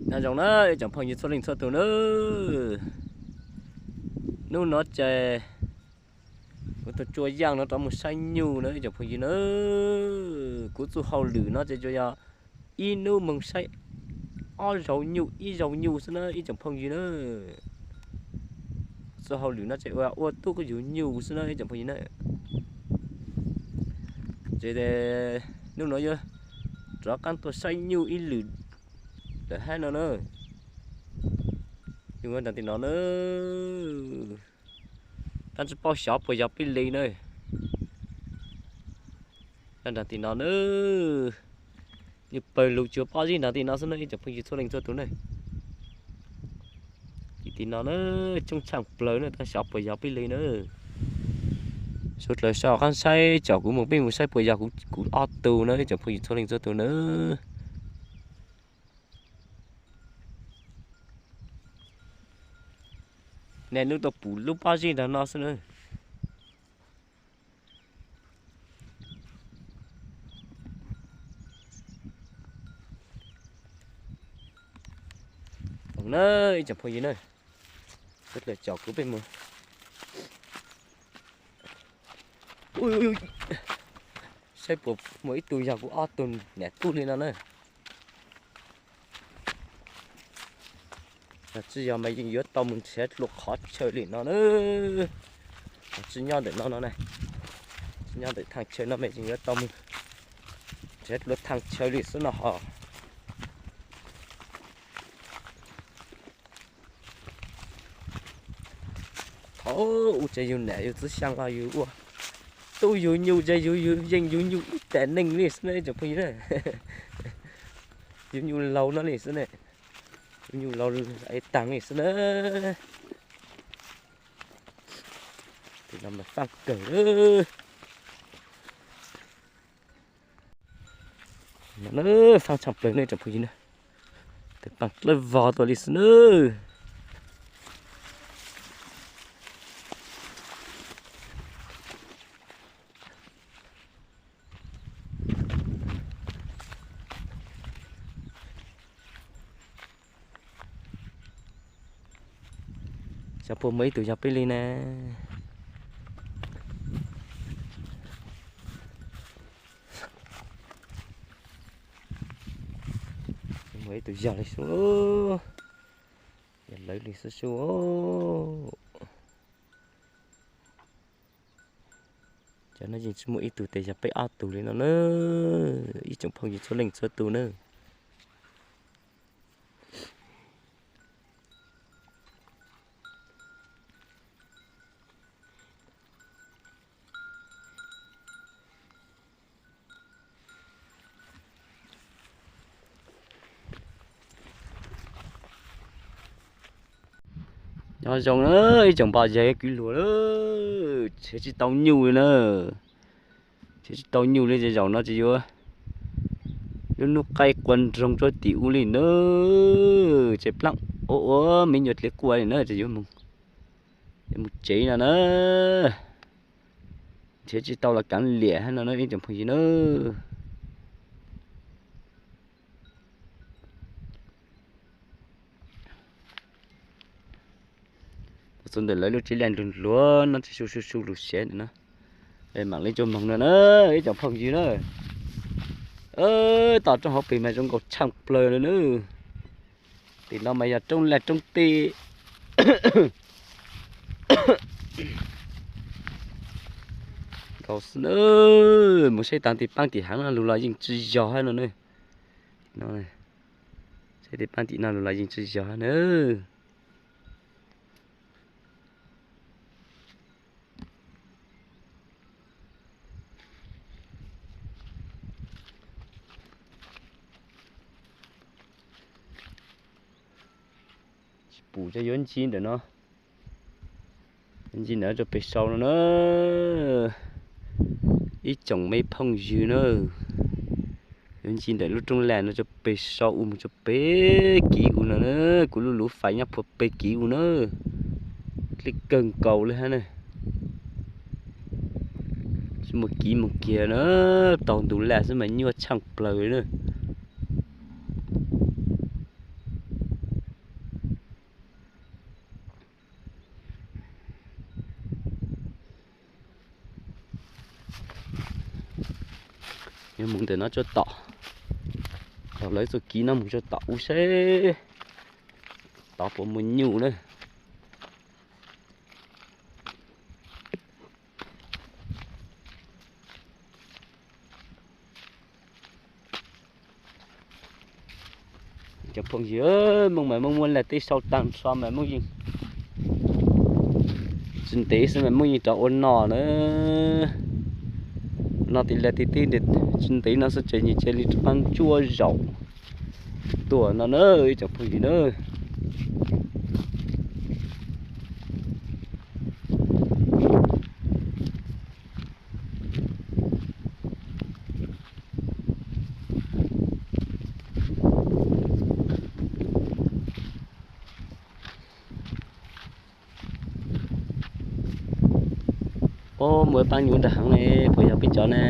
Nyob zoo na ib tsoom phooj ywg txhua leej txhua tus na. Hnub no ces kuv tus Tsua Yaj no rov mus saib nyuj na ib tsoom phooj ywg na. Kuv txoj hauj lwm no ces tsuas yog ib hnub moog saib ob zaug nyuj ib zaug nyuj xwb na ib tsoom phooj ywg na. Txoj hauj lwm no ces ua ua tub yug nyuj xwb na ib tsoom phooj ywg na. Ces hnub no yuav rov qaab tuaj saib nyuj ib lwm lawm hab no na. Nyuj nraag tim no na, tab tsi paub xyov puas yog peb li na. Nraag tim no na, nyuj pawg lug tsuas pob zeb nraag tim no xwb na ib tsoom phooj ywg txhua leej txhua tus na. Tim no na, coob tshaaj plawg na tab xyov puas yog peb li na. Suav dlawg sau qaab saib tsom kuv moog peb mus saib puas yog kuv ob tug na ib tsoom phooj ywg txhua leej txhua tus na. Niaj hnub tuaj pum lub pob zeb nraag no xwb na. Na ib tsoom phooj ywg na, suav dlawg coj kuv peb mus saib puas muaj ib tug yog kuv ob tug niam tub li no na. Tsi yog mas yeej yuav tau mus nrhiav dlua qhov chaw li no na. Tsi nyob ntawm no no na, tsi nyob ntawm thaaj chaw no mas yeej yuav tau mus nrhiav dlua thaaj chaw li xwb no ho. Thaum ub ces yug niam yug txiv xyaa los yug ua tub yug nyuj ces yug yeej yug nyuj ib teg neeg li xwb na ib tsoom phooj ywg na. Yug nyuj laug no li xwb ne, yug nyuj laug es taag li xwb na. Tim no mas faaj kawg. Faaj tshaaj plawg ne tsoom phooj ywg na, teg paaj dlawb vog tuaj li xwb na. Xyov puas muaj ib tug yog peb li na. Muaj ib tug yog li xwb, yog lawv li xwb xwb. Cov no yeej tsi muaj ib tug tes yog peb ob tug li no na, ib tsoom phooj ywg txhua leej txhua tus na. Nyob zoo na ib tsoom pog yawg kwv luag, nrhiav tsis tau nyuj li na. Nrhiav tsis tau nyuj li ces zaum no ces yuav lub hnub qaij qua nroog rau tim ub li na. Ces plaab ua ua me nyuam dliv quaj li na ces yuav mus tsev no na. Nrhiav tsis tau los kaav liam hab no na ib tsoom phooj ywg na. Txug ntawm lawv lub tsev liaj nrug luag no tsis su su su lug siav ntawm no, maam le cua moog no na ib tsoom phooj ywg na. Tom roob hauv pes mas zoo nkaus tshaaj plawg le na. Tim no mas yog roob laj roob teb nkaus xwb na. Mus saib taag tim paab tim haav no lug los yeej tsi yog hab no na. Saib tim paab tim no lug los yeej tsi yog hab na. Tsis pum cov yuav ntsib ntawm no, ntsib ntawm rau peg sau no na. Ib tsoom me phooj ywg na, yuav ntsib ntawm lub roob laj no rau peg sau u moog rau peg kiv u no na. Kuv lub luv fais nyob puag peg kiv u na, dleb kawg nkaus le hab na. Tsi muaj kiv moog kiag na, taug ntug laj xwb mas nyuaj tshaaj plawg na. Mus ntawm no tsuag tom, taug lawv txoj kev no mus tsuag tom ub seb tod puas muaj nyuj na. Cov phooj ywg, Hmoob mas Hmoob muab lag teb sau tag nrho mas Hmoob yeej tsis ntev xwb mas Hmoob yeej rov ua noj na. No tis lag tis teb tsis ntev no xwb ces nyias cia li rov qab ntsuab zaum tuaj no na ib tsoom phooj ywg na. Ub, muaj ib paab nyuj nrag heev ne, puas yog peb cov ne?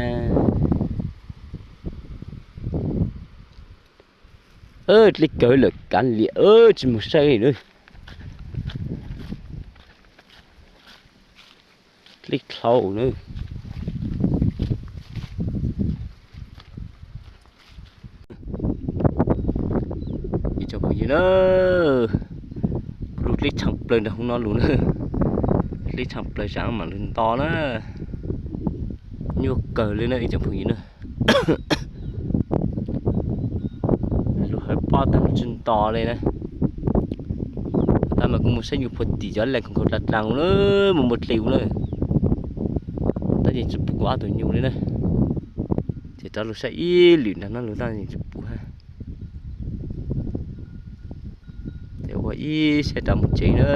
Dlej kawg lawm kav liam, tsis mus saib na. Dlej dlhau na. Ib tsoom phooj ywg na, kuv lub dlej tshaaj plawg nrag hoob no lug na, dlej tshaaj plawg saam mam lug nto na. Nyuaj kawg le na ib tsoom phooj ywg na. Lug hawv pob tag lug tsis nto le na. Tab mas kuv mus saib nyuj puag tim cov leeg khoom khaus dlaag dlaag na, mus muaj dlej na. Tab yeej tsis pum kuv ob tug nyuj li na. Ces rov lug saib ib lwm nrag no lug tab yeej tsis pum hab. Ces ua ib sij rov mus tsev na.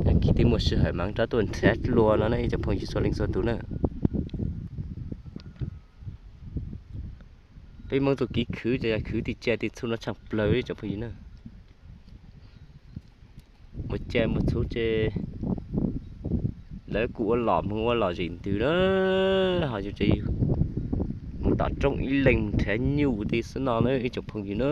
Yog kis twb muaj sij hawm mas rov tuaj nrhav dlua no na ib tsoom phooj ywg txhua leej txhua tug na. Peb Hmoob txuj kev khwv ces yog khwv tej cai tej txhu no tshaaj plawg ib tsoom phooj ywg na. Muaj cai muaj txhu ces lawv kuj ua lom hmoov ua lom zem ntws na, ho yus ces yus mus tom roob ib leeg mus nrhav nyuj tej xwb no na ib tsoom phooj ywg na.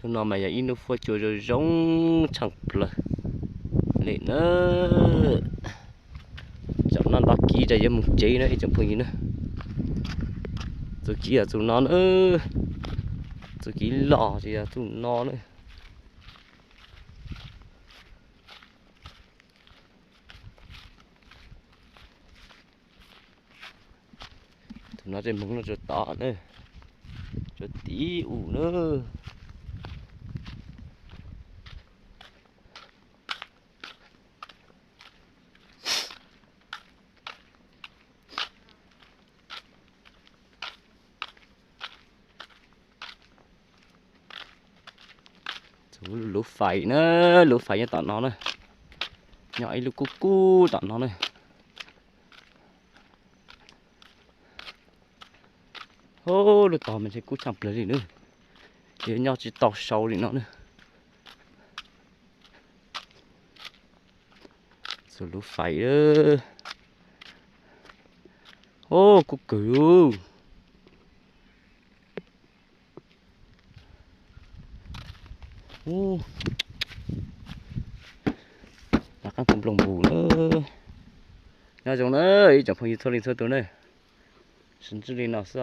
Hnub no mas yog ib hnub fuab cua zoo zoo tshaaj plawg li na. Tsaam no nto kev rov yuav mus tsev na ib tsoom phooj ywg na. Txuj kev yog txuj no na, txuj kev loj ces yog txuj no na. Thaum no tej hmoov no tsuas tom na, tsuas tim u na. Txug lub fais na, lub fais nyob tom no na, nyob ib lub kub kub tom no na. Lub tog mas ntshe kub tshaaj plawg li na, yuav nyob tsis tau sau li no na. Txug lub fais, o, kub kawg. Rov qaab tu nplooj npus na. Nyob zoo na ib tsoom phooj ywg txhua leej txhua tug na. Sib ntsib li no xwb os.